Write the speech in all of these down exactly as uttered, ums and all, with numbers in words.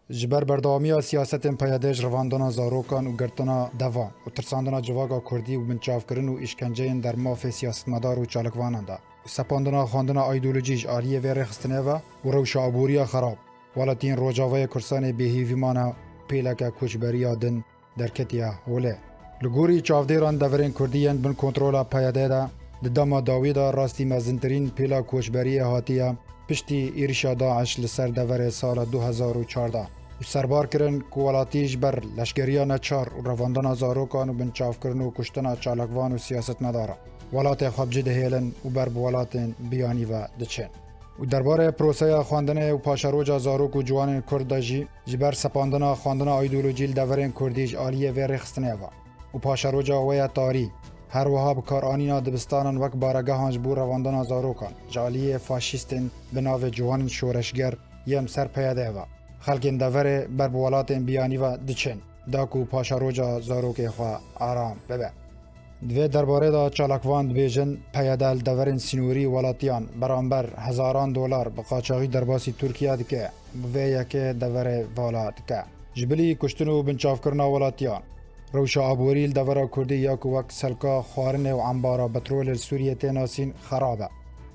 Ji ber berdewamiya siyasetên P Y D ji revandina zarokan û girtina devan û tirsandina civaka kurdî û binçavkirin û îşkenceyên der mafê siyasetmedar û çalakvanan de û sepandina xwendina îdeolojî ji aliyê vê rêxistinê ve û rewşa aboriya xerab, welatiyên Rojavayê Kurdistanê bêhêvî mane, pêleke koçberiya din derketiye holê. Li gorî çavdêran, deverên kurdî yên bin kontrola P Y D de di dema dawî de rastî mezintirîn pêla koçberiyê hatiye piştî êrişa DAIŞ li ser deverê sala du hezar û çardeh û serbar kirin ku welatî ji ber leşkeriya neçar û revandina zarokan û binçavkirin û kuştina çalakvan û siyasetmedaran welatê xwe bi cih dihêlin û ber bi welatên biyanî ve diçin. Û derbarê proseya xwendinê û paşeroca zarok û ciwanên Kurd de jî, ji ber sepandina xwendina îdeolojî li deverên Kurdî ji aliyê vê rêxistinê ve û paşeroca wê ya tarî, her wiha bikaranîna dibistanan wek baregehan ji bo revandina zarokan ji aliyê faşîstên bi navê ciwanên şoreşger yên ser P Y D ve, xelkên deverê ber bi welatên biyanî ve diçin, da ku paşeroca zarokê xwe aram bibe. Di vê derbarê de çalakvan dibêjin, P Y D li deverên sînorî welatiyan beramber hezaran dolar bi qaçaxî derbasî Tirkiye dike, bi vê yekê deverê vala dike. Ji bilî kuştin û binçavkirina welatiyan, rewşa aborî li devera Kurdî ya ku wek selka xwarinê û embara petrolê li Sûriyê tê nasîn xerab e.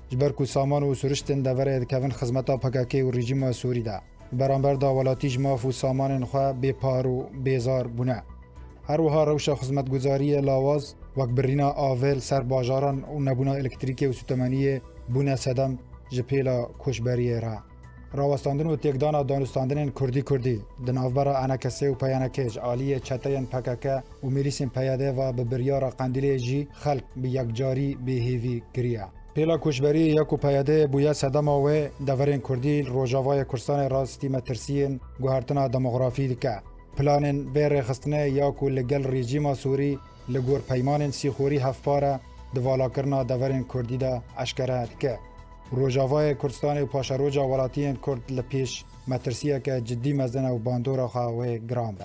Ji ber ku saman û siriştên deverê dikevin xizmeta P K K û rejîma Sûrî de, Li beramber de welatî ji maf û samanên xwe bêpar û bêzar bûne. Her wiha rewşa xizmetguzariyê lawaz, wek birîna avê li ser bajaran û nebûna elektrîkê û sûtemeniyê, bûne sedem ji pêla koçberiyê re. Rawestandin û têkdana danûstandinên Kurdî-Kurdî di navbera E N K S ê û P Y N K ji aliyê çeteyên P K K û milîsên P Y D ve bi biryara Qendîlê jî xelk bi yekcarî bêhêvî kiriye. Pêla koçberiyê ya ku P Y D bûye sedema wê, deverên Kurdî li Rojavayê Kurdistanê rastî metirsiyên guhertina demografî dike. Planên vê rêxistinê ya ku li gel rejîma Sûrî li gor peymanên sîxorî hevpar e, di valakirina deverên Kurdî de eşkere dike. Rojavayê Kurdistanê û paşeroca welatiyên Kurd li pêş metirsiyeke cidî mezin e û bandora xwe wê giran be.